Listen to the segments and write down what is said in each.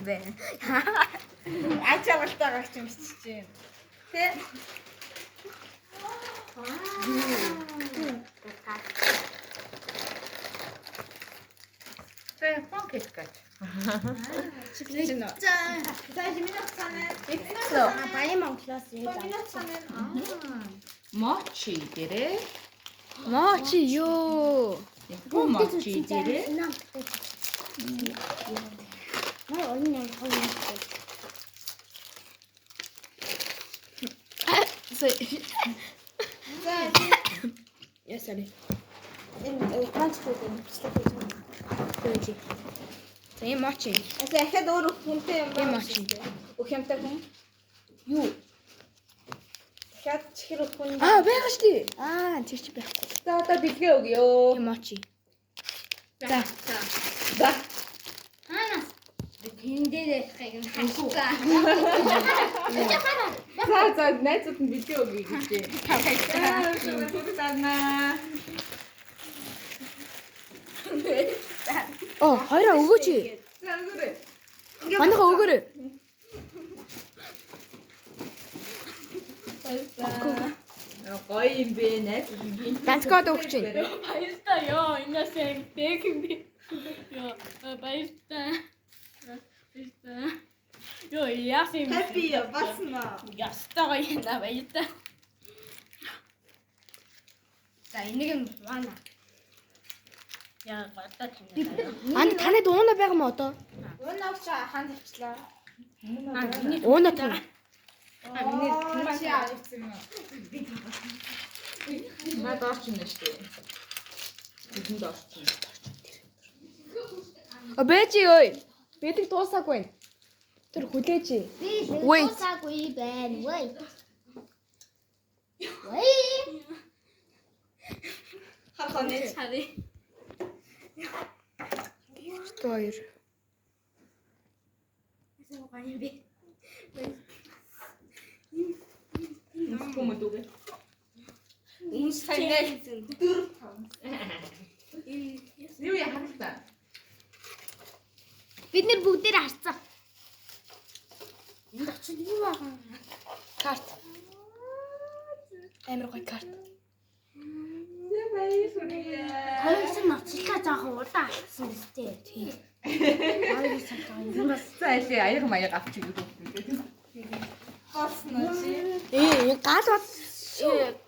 Бэ. Аж аргалтай гагч юм бичиж чинь. Тэ? За Япон кэткат. Чиглэж нөө. За миний цаана. Баян Монголоос ээж Миний цаана. Мочи дээрээ. Мочи ёо. Япон мочи дээрээ. Маа оны нэг хоёр. За Яа sorry. энэ Япончууд энэ бичлэг хийж байгаа. Хөөе. За энэ мочи. За ахаад өөр хүнтэй юм Энэ мочи. Өөх юмтай хүн. Юу? Дахиад чихэр өөх хүн. Аа байгаа шүү дээ. Аа тэр чи байхгүй. За одоо бэлгээ өгөө. Энэ мочи. За. За. Хаанаас? Тэн дээр яхахыг нь хассан. За за найзууд нь бэлгээ өгье гэж. За занаа. Оо хоёроо өгөөч. За өгөөрэй. Манайхаа өгөөрэй. Гоё юм бэ найзууд нь. Данцгоод өгч чинь. Баярлалаа ёо. Энэс яг дэг юм би. Ёо, баярлалаа. Баярлалаа. Ёо, яасан юм бэ? Happy болсон уу? Ястаа гоё юм да баярлалаа. За энийг нь вана. Яа, гадаа тийм. Анд танад ууна байгаа мó одоо? Унаа ч хаан тавьчлаа. Аа, миний Ууна тань. Аа миний чи авчихсан юм уу? Наад орчин нь шүү дээ. Бидэнд орчин. О бэжи ой. Бэлэг дуусаагүй байна. Тэр хүлээж. Би Wait. дуусаагүй байна. Wait. Wait. Хар хоноо. харъя. Хоёр. Гоё юм бэ? Нүхгүй мөд үгүй. Сайн 4 5. Юу яа харалтаа. Бид нэр бүгдээр харцсан. Энд очиж юу байгаа юм? Карт. Амар гоё карт. За баярлалаа. Хоёр чинь ноцлоо жоохон удаан алдсан биз дээ. Тийм. Хоёр цаг байгаа юм. За айлээ аяг маяг авч ирэх үү. Болсон уу чи? Ээ гал бол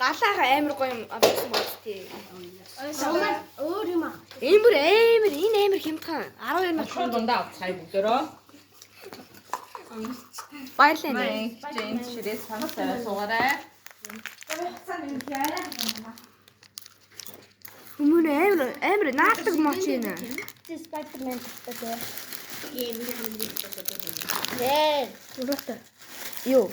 галаа амар гоё юм авчихсан байна тий. Өөрөөр өөр юм аа. Энэ бүр амар энэ амар хямдхан 12 мянга. Шууд дундаа авчихъя бүгдөрөө. Баярлалаа. Мэн энэ ширээс санаа суугаарай. Хуцаа нэг яриа юм аа. Хүмүүн амар амар наадаг мочи нэ. Чи Spider-Man тавтай тий. Ээ миний хамгийн дуртай. Нэ. Ураатай. Юу?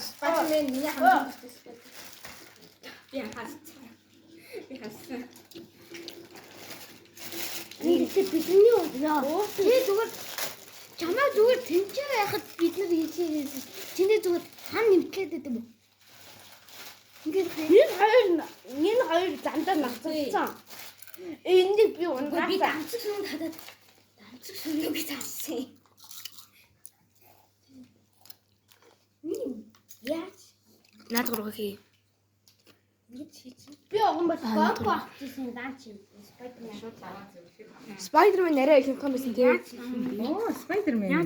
Spider-Man миний хамгийн дуртай Spider. Би хассан. Би хассан. Энэ бидний яа. Чи зүгээр чамаа зүгээр тэнцээ байхад бид нар хийчихээс чиний зүгээр хан нэмтлээд байдаг юм. Ингээд Энэ хоёр замдаа нацсан. Энийг би би унгаасан. дамцаг сүн татаад дамцаг сүнээ би татсан. Яаж Наад гурга хий. ингэж хийчих? Би огон бол гонко авчихсан даан чи Spider-Man. Spider-Man арай хямдхан байсан тий. Оо, Spider-Man юм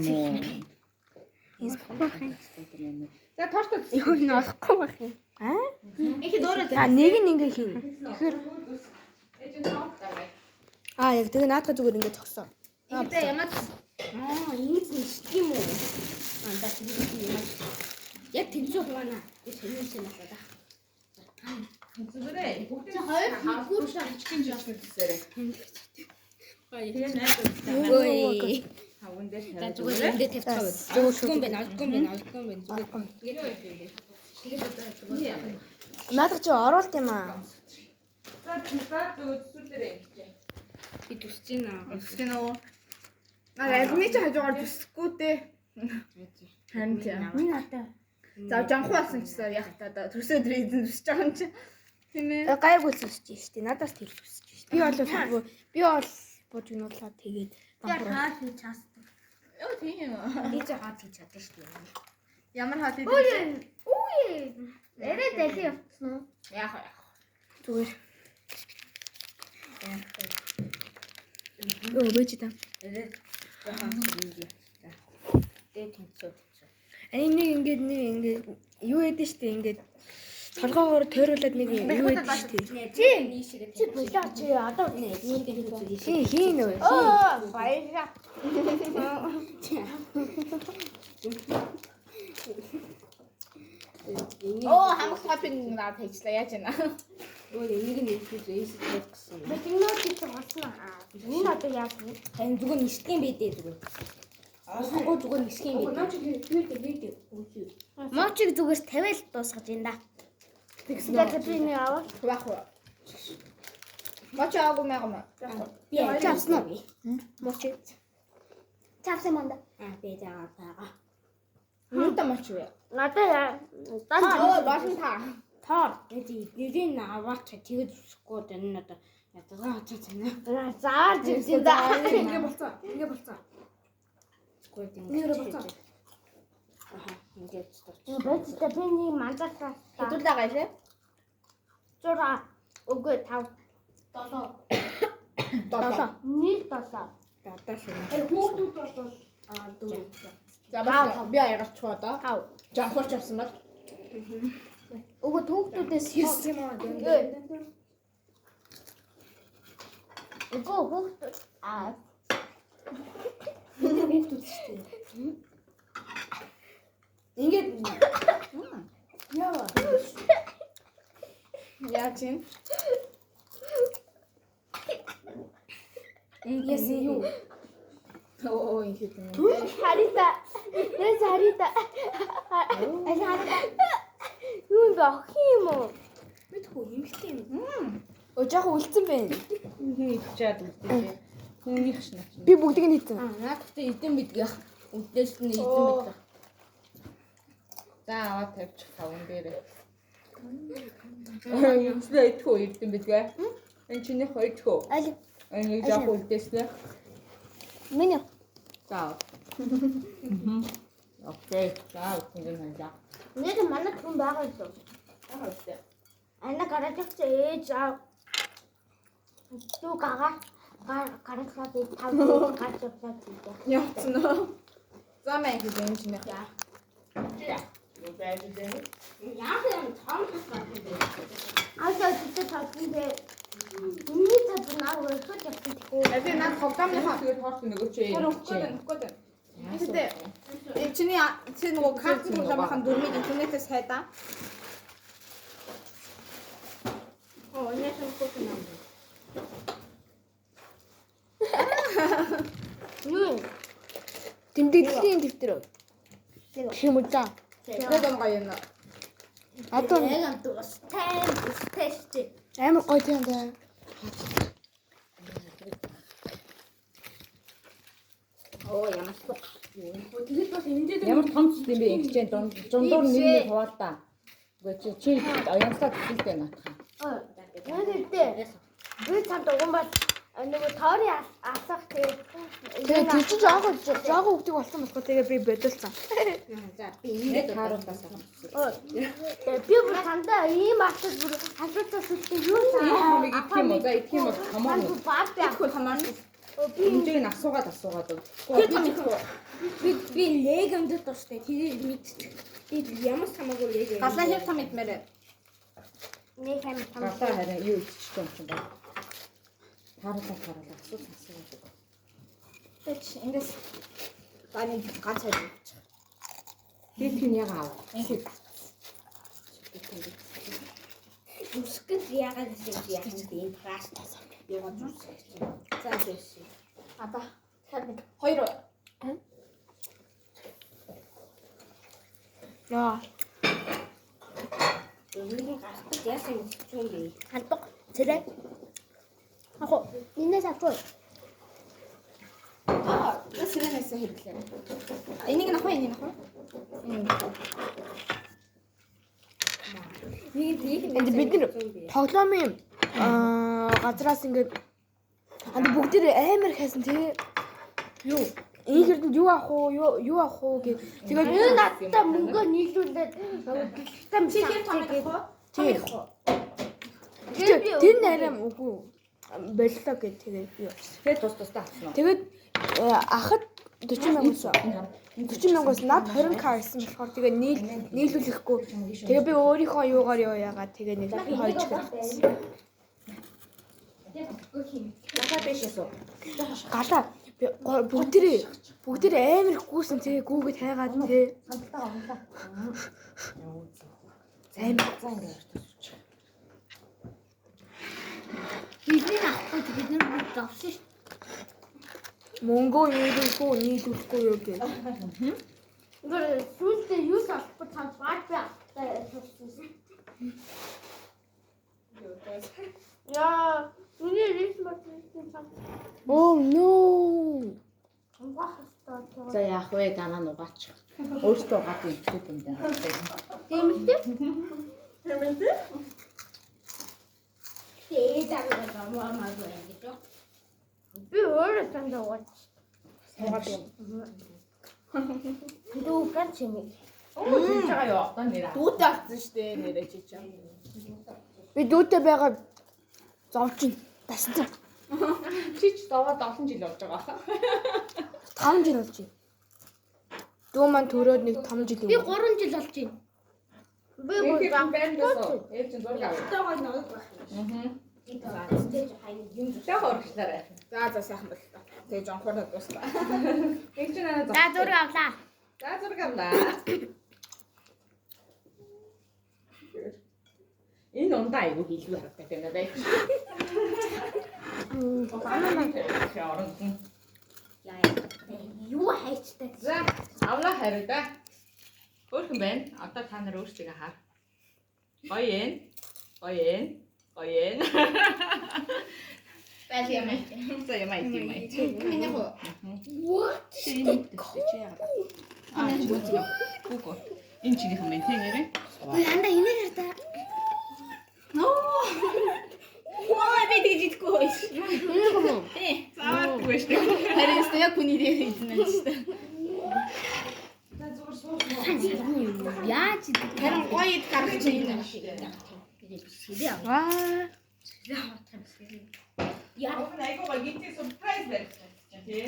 уу? Spider-Man. За торт Юу н олохгүй байх юм. Аа? Ихэд өөрөө А нэг нь ингээ хийн. Тэгэхээр аа яг тэгээ наадах зүгээр ингээ зогсоо. Ихэд ямаад Аа, ингэж нэшдэг юм уу? Аа, за тэгвэл юм. Яг тэнцүү хуваана. Би сонирхсан надад. Зүгээрээ бүгд За хоёр хийхгүй жижигэн жижигэн төсөөрэй. Тэгээ найзуудтай Ой. хавган дээр За тавиад зүгээр эндээ тавьчихаа. Олдгүй юм байна, олдгүй юм байна, олдгүй юм байна. Зүгээр. Наадах чи оруулт юм аа. За за зүгээр төсөөлөөрэй ингэж. Би төсөж байна. Өсөх үү? Аа аль чи хажуугаар төсөхгүй дээ. Харин тийм. Миний надад. За жанхуу болсон ч гэсэн яг та да төрсөө дэр эзэн төсөж байгаа юм чи. Тийм ээ. Гайгүй л төсөж штэ. Надаас тэр төсөж штэ. Би бол би бол Бужигнуулаад тэгээд Би хаал хийж чадсан. Йоо тийм юм. Би ч хаал хийж чадсан шүү дээ. Ямар хаал хийдэг? Үгүй. Үгүй. Арай дали явцсан уу? Яах вэ? Зүгээр. Өө бэж та. Арай жоохон хийж явцсан. Тэгээ тэнцүү тэнцүү. Ани нэг ингээд нэг ингээд юу яд нь штэ ингээд толгоогоор тойруулаад нэг юу яд нь штэ. Чи чи болоо чи одоо нэг Хин хин нөө. Оо баярлалаа. Оо хамаг топинг наад хийчлээ яаж яана. Өөр энийг нь идэвхтэй ээсэж тавих гэсэн. Бэлгнөө чи болсон аа. Энэ одоо яаж вэ? Харин зүгээр ништгэн бэ дээ зүгээр. Олохгүй зүгээр ништгэн бэ. Наа чи хийдэг хийдэг. Мочиг зүгээр тавиал дуусгаж байна да. Тэгсэн. Тэгээд би нэг аваа. Баах уу. Мочи аагүй маяг юм. Би Чи авсан уу? Мочиг. Чи авсан юм да. Аа би заа байгаа. Юутай мочи вэ? Надад дан Оо болно та. тоор. Тэгээд эднэрийг аваач тэгээд үсэхгүй энэ нь одоо ядгаа хачаа цана. Заарж ирсэн да. Ингээ болцсон. Ингээ болцсон. Үгүй тийм. Нэрэ болцсон. Аха ингээд тооч. Бэцтэй би нэг манзарлаа. Хэдүүлээ гайлээ. 6 үгүй 5 7 7. 1 7. Дадаа шүү. Хүүхдүүд бол аа дөрөв. За бас би аягарч одоо. 5. Жамхурч авсан бол. Үгүй түүхтүүдээс 9 юм аа. Үгүй хүүхдүүд аа Бид хүүхдүүд шүү дээ. Ингээд яа. Яаж юм? Яасан юу? Оо ингэ юм. харита. Нэс харита. Аж харита. Юу юм бэ? Охин юм уу? Мэдгүй эмхтэй юм. Өө жоохон үлдсэн байна. Хүн идчихэд үлдээжээ. Хүмүүнийх шнэ. Би бүгдийг нь хийсэн. Аа наад гэхдээ эдэн мэдгэх. Үдээс нь эдэн мэдгэх. За аваад тавьчих таван дээрээ. Юмсаа идэх үү эрдэн бидгээ. Энэ чиний хоёр идэх үү? Аль Энэ нэг жоох үлдээснэ. миний За. Окей. За үгүй юм хаа. нэг манай хүн байгаа юм. Аа үстэй. Ана гаражч ээж аа. Түү гага гараглаа би тав гарч явлаа гэдэг. Явцсан уу? За мэн гэж юм чинь. Юу байж дээ? Яг юм том тас байна. Аса тэгтээ татсан дээ. Миний татсан аа өргөж явсан тэгэхгүй. Тэгээ наад хогдоомныхоо Тэгээд торт нөгөө чи. Тэр өгөхгүй байна, өгөхгүй байна. Гэтэ энэ чиний чи нөгөө картын тоглоомынхаа дүрмийг интернетээс хайдаа. Оо энэ юм хөөх юм. Юу юм? Тэмдэглэлийн дэвтэр. Гэх юм уу за. Тэгээд юм гоё юм. Одоо Яг тустай тустай шүү дээ. амар гоё тийм даа. Оо ямар суг. Тэгээд бас энэ дээр Ямар том цэс юм бэ? Ингэ чинь дундуур нэг нэг хуваалдаа. Үгүй чи чи янзлаа төсөлтэй наатах. Яг гэдэг. Би цанд уган бол нөгөө тоорын асах тэгээд Тэгээд тэр чинь жоохон жоохон хөвгдөг болсон болохоор тэгээ би бодолцсон. За би ингээд Тааруулдаас. Би бүр сандаа ийм асууж бүр халууцаа сүлтээ юу Энэ хомыг идэх юм уу? За идэх юм бол томоор нь. Баа баа. Идэхгүй томоор. Би Хэмжээг нь асуугаад асуугаад өг. Тэр том идэхгүй. Би би легендд дуртай. Тэрийг мэдчих. Би ямар ч хамаагүй легенд. Галаа хэр том идмээр. нэг хам том. Галаа харин юу идчих юм чинь байна. Тааруулаа тааруулаа асуусан асуугаад өг. Тэч ингээс ба нэг ганц хоёр өгчих. Би тийм яг аав. Ингэ. Үсгэд яагаад гэсэн чи яах юм бэ? Энэ траш тас. Яагаад зүс. За тийш. Аба. Тэр нэг хоёр. Яа. Энийг гарах гэж яасан юм бэ? Халбаг цэрэ. Ах уу энэс авчих. Аа, сэрэнээс хэрэглээ. Энийг нах уу, энийг нах уу? Энийг нах уу? Нэг нэг Энд бид нар тоглоомын газраас ингээд Анда бүгдээрээ амар хайсан тий. Юу? Ийм хэрдэнд юу авах уу? Юу авах уу гэ. Тэгээд Энэ надтай мөнгө нийлүүлээд гэлтэй Чи хэр том их вэ? тий. Тэр нь арай үгүй боллоо гэд тэгээд би явсан. Тэгээд тус тусдаа авсан уу? Тэгээд ахад 40 мянгаас 40 мянгаас над 20к ирсэн болохоор тэгээ нийлүүлэхгүй. Тэгээ би өөрийнхөө юугаар юу яагаад тэгээ нэг хоёр чихэр авсан. Галаа дэшээс үү? Галаа би бүгдээрээ амар их гүйсэн тэгээ гүүгээд хайгаад тэгээ Хандлага хандлаа. амар За ингэ ярьж суучих. Бидний авахгүй бид нар бүгд авсан шүү. мөнгөө нийлүүлэхгүй юу гэх. Зүгээр сүүлдээ юу ч олохгүй та бааж би автай сурсан. Яа, миний рис математик цам. Oh no. Угаах хэрэгтэй. За яах вэ? Данаа нугаач. Өөртөө угаад юм юм даа. Тийм үү? Тийм ээ. Ээж аваа замаамаагүй юм гэж. Би өөрөө сандаа угаач. Суугаад юм. Дүү ганц юм. Оо тийж байгаа юу? Одоо нэр. Дүүтэй авсан шүү дээ нэрээ чи чи. Би дүүтэй байгаа зовчин тасцсан. Чи ч зовоод олон жил болж байгаа. 5 жил болж байна. Дүү маань төрөөд нэг 5 жил Би юм. 3 жил болж байна. Би Тэгэхээр байна гэсэн. Ээж чинь зураг авах. Тагаа нэг байх юм. Аа. Тэгэж хаяа юм. Жохоо орчлаарай. За за сайхан боллоо. Тэгээ жонхороо дуслаа. Нэг чинь аа За зураг авлаа. За зураг авлаа. Энэ ундаа айгүй хийлгүй харагдаад байна даа. Орон. Яа. Юу хайчтай. За авлаа хариу да. Хөөрхөн байна. Одоо та нар өөрсдөө хар. Гоё юм. Гоё юм. Гоё юм. Байл юм аа. За юм аа юм аа. Миний хөө. What? Чи яагаад? Аа чи үгүй. Энэ чинийх юм байна тийм ээ. Ой анда энийг хар та. Маа би тэгж идэхгүй байж. Энийг юм уу? Тий. Заавал шүү дээ. Харин өстө яг хүний дээр хийсэн юм шүү дээ. За зүгээр суух. Яаж идэх? Харин гоё ид гаргаж ийн. Аа. Яа. Айгуу гоё гинти surprise барьчихсан чинь тий.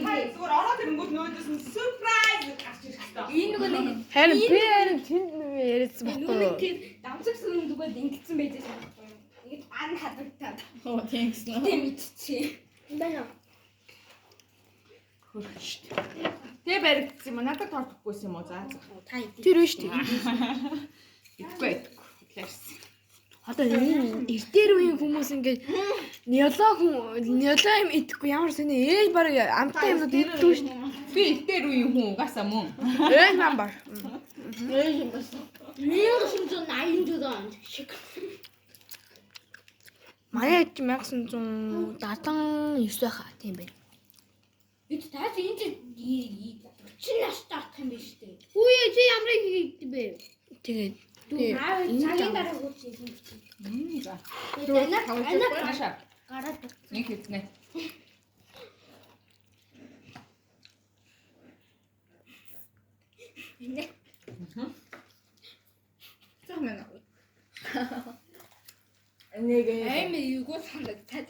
Та зүгээр ороод ирэнгүүт нөөдөөс нь surprise гэж гарч ирэх хэрэгтэй. Энэ нөгөө нэг Харин би харин тэнд нэг яриадсан байхгүй юу? тэр дамсагсан зүгээр ингэсэн байж байгаа байхгүй юу? Ингэж ан хадагтаад. Оо тийм гэсэн. Тийм иччихээ. Байна. Хөрхөн шүү дээ. Тэ баригдсан юм уу? Надад торт өгөхгүйсэн юм уу? За. Та идэв. Тэр биш үү? Идэхгүй идэхгүй. Ларс. Одоо энэ эртээр үеийн хүмүүс ингээд нялоо хүн нялоо юм идэхгүй ямар сони ээж баг амттай юмнууд иддэг шүү дээ. Би эртээр үеийн хүн угаасаа мөн. Ээж маань баг. 1984 онд шиг. Манай ээж 1979 байхаа тийм байна. Эд таас энэ чи 40 настай болох юм биш үү? Үгүй чи ямар хийдэг бэ? Тэгээд Аа цагийн дараа хурц хийх юм чи. За. Танаа танаа Наашаа. гараад Нэг хэзнэ. За мэн. Нэг Аймаа югуу санагдаад.